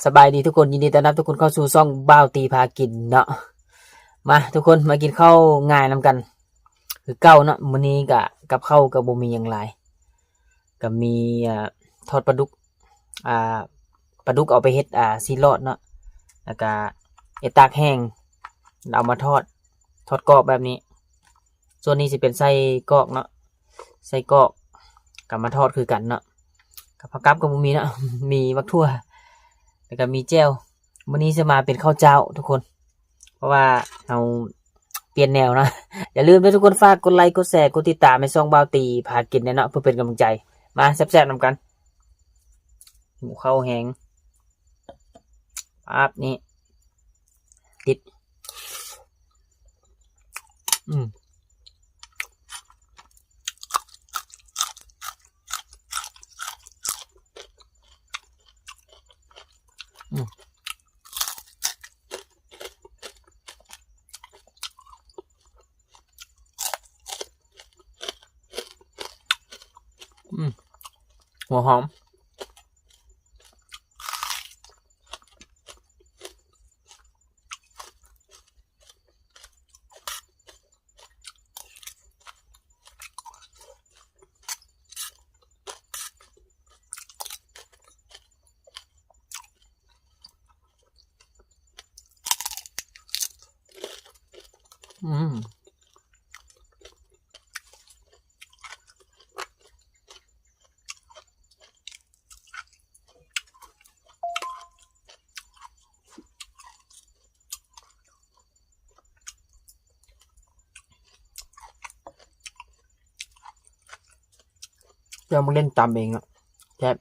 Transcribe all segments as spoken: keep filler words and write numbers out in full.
สบายดีทุกคน ยินดีต้อนรับทุกคนเข้าสู่ช่องบ่าวตีพากินเนาะ มาทุกคนมากินข้าวง่ายนำกัน คือเก่าเนาะ มื้อนี้กะกับข้าวกะบ่มีหยังหลาย กะมีอ่าทอดปลาดุก อ่าปลาดุกเอาไปเฮ็ดอ่าซีลอดเนาะ แล้วกะเฮ็ดตากแห้ง เอามาทอด ทอดกรอบแบบนี้ ส่วนนี้สิเป็นไส้กรอกเนาะ ไส้กรอกกะมาทอดคือกันเนาะ กับผักกับกะบ่มีเนาะ มีบักถั่ว แล้วกะมีแจ่ว มื้อนี้สิมาเป็นข้าวเจ้าทุกคน เพราะว่าเฮาเปลี่ยนแนวเนาะ อย่าลืมเด้อทุกคน ฝากกดไลค์ กดแชร์ กดติดตามให้ช่องบ่าวตีพากินแน่เนาะ เพื่อเป็นกำลังใจ มาแซ่บๆนำกัน หิวข้าวแฮง ปั๊บ นี่ ติด อืม อืม อืม หัวหอม อืม เจ้ามาเล่นตำเองอะ แซ่บ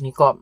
นี่กรอบ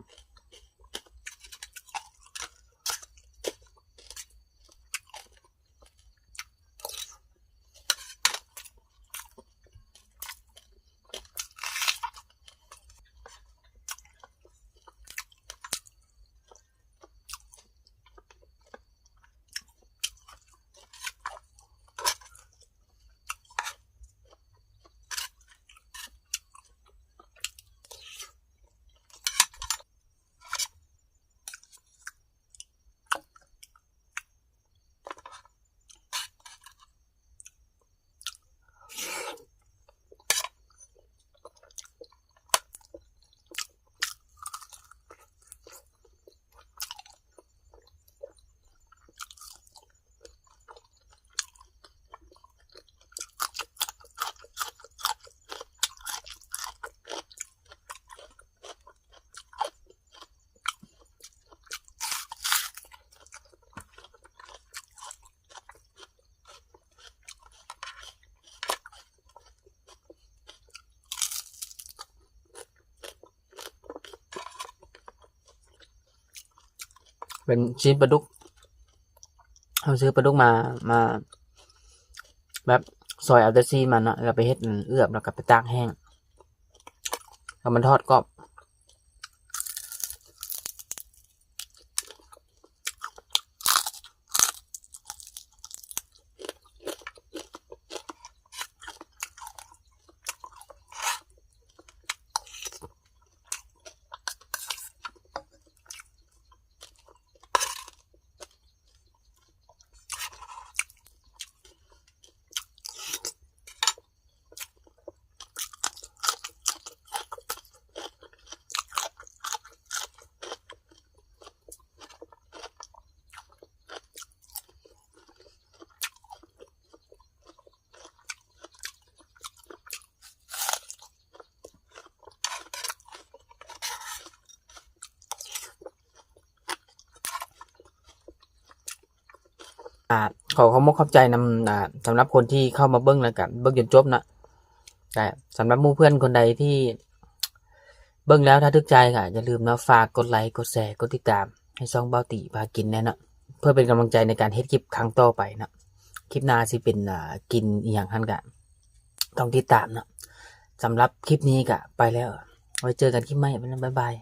เป็นชิ้นปลาดุก เราซื้อปลาดุกมา มา แบบซอยเอาแต่ซี่มันเนาะ แล้วไปเฮ็ดเอือบ แล้วก็ไปตากแห้ง แล้วมันทอดกรอบ อ่า ขอขอบมกขอบใจนำ อ่า สำหรับคนที่เข้ามาเบิ่งแล้วก็เบิ่งจนจบเนาะ แต่สำหรับหมู่เพื่อนคนใดที่เบิ่งแล้วถ้าถูกใจก็อย่าลืมเนาะ ฝากกดไลค์ กดแชร์ กดติดตามให้ช่องเบาตีพากินแน่เนาะ เพื่อเป็นกำลังใจในการเฮ็ดคลิปครั้งต่อไปเนาะ คลิปหน้าสิเป็น อ่า กินอีหยังหั่นก็ต้องติดตามเนาะ สำหรับคลิปนี้ก็ไปแล้ว ไว้เจอกันคลิปใหม่ บ๊ายบาย